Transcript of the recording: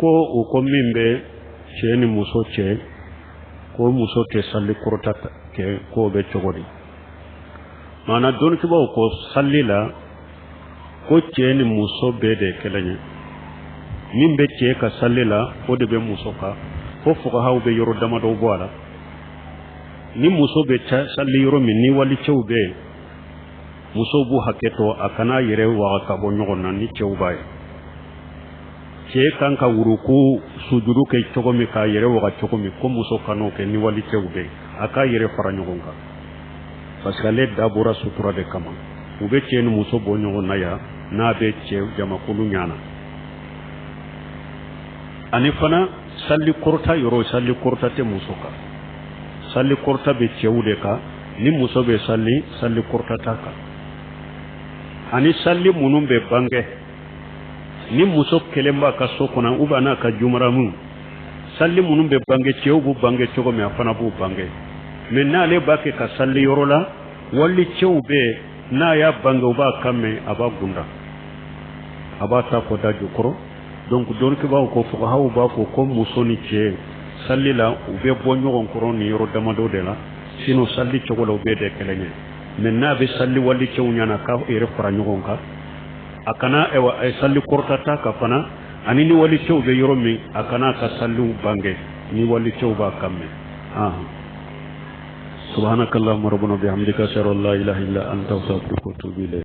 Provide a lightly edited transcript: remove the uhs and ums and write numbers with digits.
Ko u ko min bɛ cɛ ni muso cɛ, ko muso tɛ sali kɔrɔta kɛ, k'o bɛ cogo di? Maana dɔnnikɛbaaw ko sali la, ko cɛ ni muso bɛɛ de ye kelen ye. Min bɛ cɛ ka sali la, o de bɛ muso kan, fo fuqahaw bɛ yɔrɔ damadɔ bɔ a la. Ni muso bɛ sali yɔrɔ min, ni walicɛw bɛ yen, musow b'u hakɛ to, a kana yɛrɛ waga ka bɔ ɲɔgɔn na ni cɛw b'a ye. Cɛ kan ka wuruku sujudu kɛ cogo min, k'a yɛrɛ waga cogo min, ko muso kan'o kɛ ni walicɛw bɛ yen, a k'a yɛrɛ fara ɲɔgɔn kan, parce que ale dabɔra sutura de kama. U bɛ cɛ ni muso bɔ ɲɔgɔn na yan n'a bɛ cɛ jamakulu ɲana. Ani fana sali kɔrɔta yɔrɔ, sali kɔrɔta tɛ muso kan, sali kɔrɔta bɛ cɛw de kan. Ni muso bɛ sali, sali kɔrɔta t'a kan. Ani sali minnu bɛ bange, ni muso kelen b'a ka so kɔnɔ ou bien n'a ka jumaramu, sali minnu bɛ bange, cɛw b'u bange cogo min, a fana b'u bange. Mais n'ale b'a kɛ ka sali yɔrɔ la, wali cɛw bɛ yen, n'a y'a bange, u b'a kan mɛn, a b'a gunda, a b'a ta kɔ da jukɔrɔ. Donc dɔnnikɛbaaw ko, fuqahaw b'a fɔ ko muso ni cɛ sali la, u bɛ bɔ ɲɔgɔn kɔrɔ nin yɔrɔ damadɔ de la. Sinon sali cogo la, u bɛɛ de kelen ye. Mais n'a bɛ sali wali cɛw ɲɛna, k'a yɛrɛ fara ɲɔgɔn kan, a kana sali kɔrɔta ta ka fana. Ani ni wali cɛw bɛ yɔrɔ min, a kana ka saliw bange ni wali cɛw b'a kan mɛn. Subhanakallahumma rabbana bihamdika, ashhadu an la ilaha illa anta, astaghfiruka wa atubu ilayk.